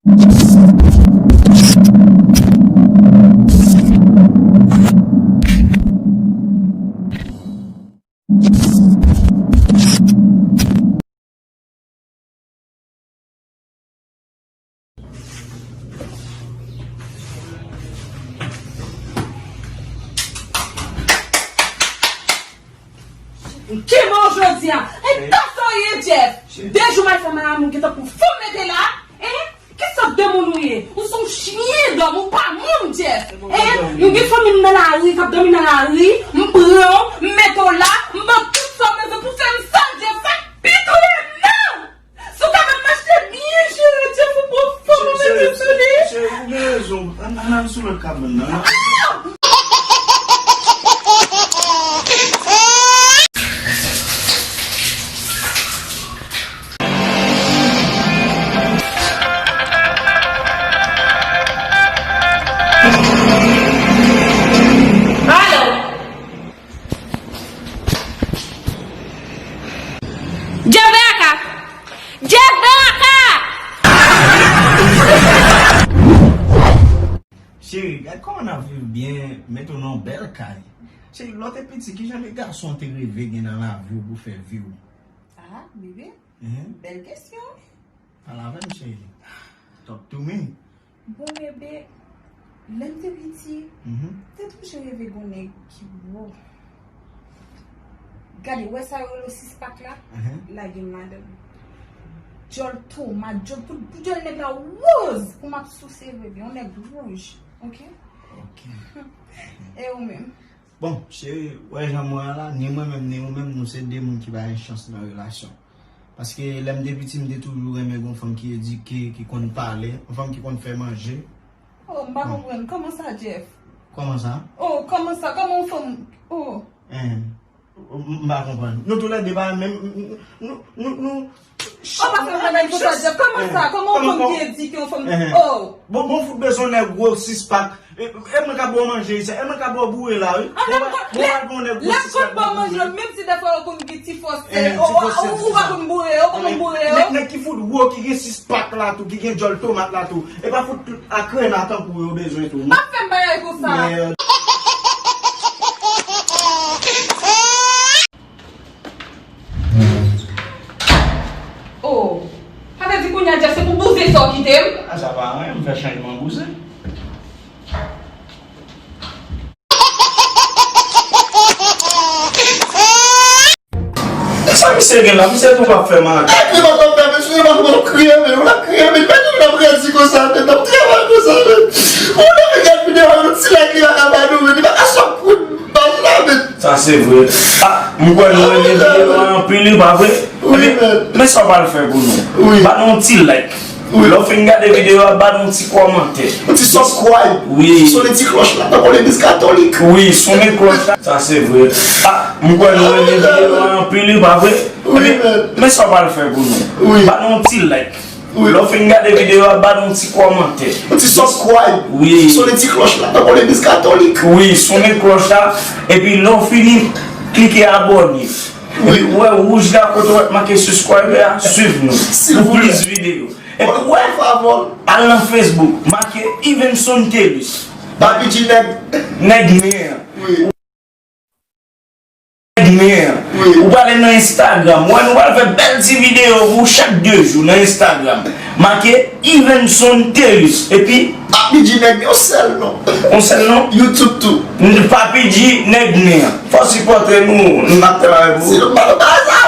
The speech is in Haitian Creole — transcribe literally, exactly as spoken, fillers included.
Ki bò jodi a? E ta sa w ye, Jeff? De jou m al fè malamo gentan pou fò mete la. Hein? Kisa de moun ou ye? Ou se yon chyen dòm, ou pa moun, Jeff. Hein? Yon gen fanmi m nan lari, k ap dòmi nan lari, m pran w, m mete w la, m ban tout sa w bezwen pou fè m sa, Jeff. Sa k pi touye m nan! Si w kapab mache byen jere Jeff, ou pran fanm ou mete sou li. Cheri, ou gen rezon. Ann, ann al sou lòt kabann nan. Alo! Jeff Beraka! Jeff Beraka! Cheri, gad kòman n ap viv byen, mete w nan yon bèl kay. Cheri, lè w te piti, kijan de gason w te reve gen nan lavi w pou fè vi w? Ah, bebe, bèl kesyon. Pale avè m, cheri. Talk to me. Bon, bebe, lè m te piti, m te toujou reve gon nèg ki gwo. Gade, wè sa yo rele sispak la? Lage m ladan l. Djòl tomat, djòl, pou, pou djòl nèg la woz, pou m ap souse, bebe, yon nèg wouj, oke? Oke. E ou menm? Bon, cheri, w wè jan m wè a la, ni mwen menm, ni ou menm, nou se de moun ki pa gen chans nan relasyon. Paske lè m te piti, m te toujou renmen gon fanm ki edike, ki konn pale, yon fanm ki konn fè manje. Oh, m pa konprann. Kòman sa, Jeff? Kòman sa? Oh, kòman sa? Kòman yon fanm? Oh. M pa konprann. Nou toulède pa menm, nou, nou, nou, Oh, pa fè m bagay konsa, Jeff. Kòman sa? Kòman yon fanm ki edike, yon fanm? Oh. Bon, bon, fout bezwen nèg gwo sispak. E, e mwen ka ba w manje isi a, e mwen ka ba w boure la, wi. Mwen pa, mwen pa bon nèg gwo sispak. Lè m konn ba w manje, menm si dèfwa yo konn gen ti fòs, ou pa konn boure yo, ou pa konn boure yo. Nèg, nèg ki fout gwo, ki gen sispak la tou, ki gen djòl tomat la tou. E pa fout tout akrena tankou yo bezwen tou, non. Pa fè m bagay konsa. Oh, sa vle di kounye a Jeff se pou bouzen sa w kite m? A, sa pa anyen, m fè chanjman bouzen. Sa misye gen la, misye tou pa fè mal. Ak li pa t ap fè, mesye, li pa t ap kriye, men, ou t ap kriye, men, men, li t ap redi konsa, men, t ap travay konsa, men. Ou t ap gade videyo a, yon ti like li pa ka ba nou, men, li pa ka sòt pou baz la, men. Sa se vre. Ah, m kwè nou renmen videyo a anpil, wi, pa vre? Wi, men. Men sa w pral fè pou nou? Wi. Ba nou yon ti like. Wi. Lè w fin gade videyo a, ba nou yon ti kòmantè. Yon ti subscribe. Wi. Sonnen ti klòch la, tankou legliz katolik. Wi, sonnen klòch la. Sa se vre. Ah, m kwè nou renmen videyo a anpil, wi, pa vre? Wi, men. Men sa w pral fè pou nou? Wi. Ba nou yon ti like. Wi. Lè w fin gade videyo a, ba nou yon ti kòmantè. Yon ti subscribe. Wi. Sonnen ti klòch la, tankou legliz katolik. Wi, sonnen klòch la. Epi lè w fini, klike abòne. Wi. Epi w wè wouj la kote w wè make subscribe a, swiv nou pou plis videyo. Epi w wè, al nan Facebook, make Evenson Thelus. Papi G nèg. Nèg nen an. Wi. Nèg nen an. Wi. Ou prale nan Instagram. Wè, nou pral fè bèl ti videyo pou ou chak de jou nan Instagram. Make Evenson Thelus. Epi Papi G nèg, yon sèl non. Yon sèl non? YouTube tou. Papi G nèg nen an. Fò sipòte nou, n ap travay pou ou. Sinon, pa nan bagay sa.